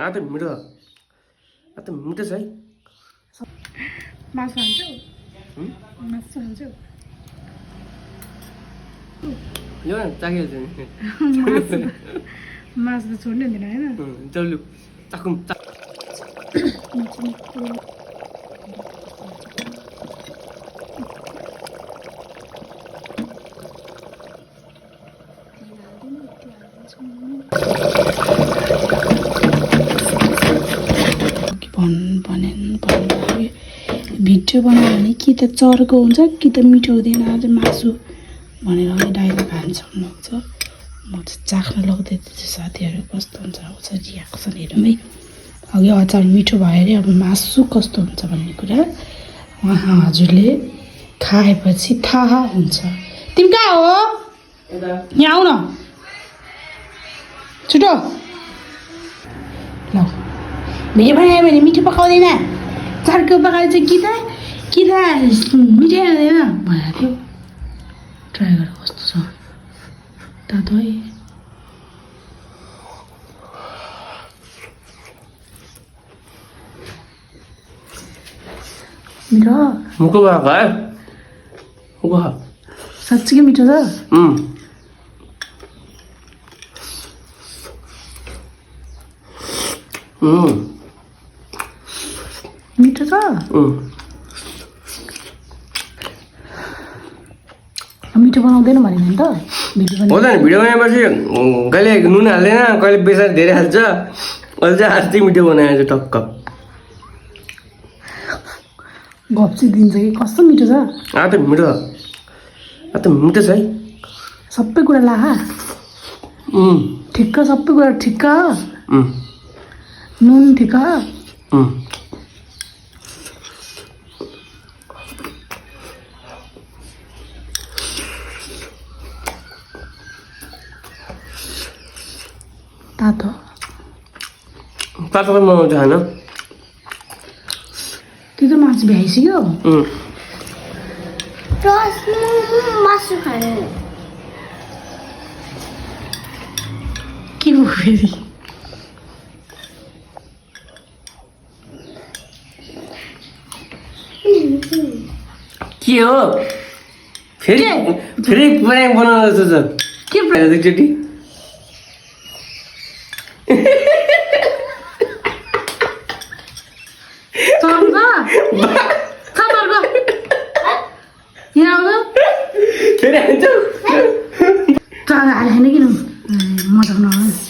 त मिठो छ है मासु हाल्छौ मासु हाल्छौ यो चाखिहाल्छ नि मासु त छोड्नै हुँदैन होइन चल्लु चाकुम भिडियो बनायो भने कि त चर्को हुन्छ कि त मिठो हुँदैन आज मासु भनेर अहिले डाइरेक्ट खान्छौँ लाग्छ म चाहिँ चाख्न लाग्दै थियो साथीहरू कस्तो हुन्छ आउँछ रियाक्सन हेरौँ है अघि अचार मिठो भयो अरे अब मासु कस्तो हुन्छ भन्ने कुरा उहाँ हजुरले खाएपछि थाहा हुन्छ तिमी कहाँ हो यहाँ आउ न छिटो ल भिडियो बनायो भने मिठो पकाउँदैन चार्को पकाएर चाहिँ कि त मिठाई हुँदैन भनेको थियो ट्राई गरेर कस्तो छ तातो है मिठो मुखो भएको है साँच्चीकै मिठो छ मिठो छ मिठो बनाउँदैन भने नि त हो त भिडियो बनाएपछि कहिले नुन हाल्दैन कहिले बेसार धेरै हाल्छ अहिले चाहिँ आज चाहिँ मिठो बनाएको छ टक्क घप्ची दिन्छ कि कस्तो मिठो छ त मिठो छ है सबै कुरा लाहा ठिक्क सबै कुरा ठिक्क नुन ठिक्क तातो पनि बनाउँछ होइन त्यो त मासु भ्याइसक्यो मासु खाने के हो फेरि के हो फेरि बनाउँदैछ के एकचोटि यहाँ आउँछ फेरि हाल्छौ हालेन किन मजाक नगर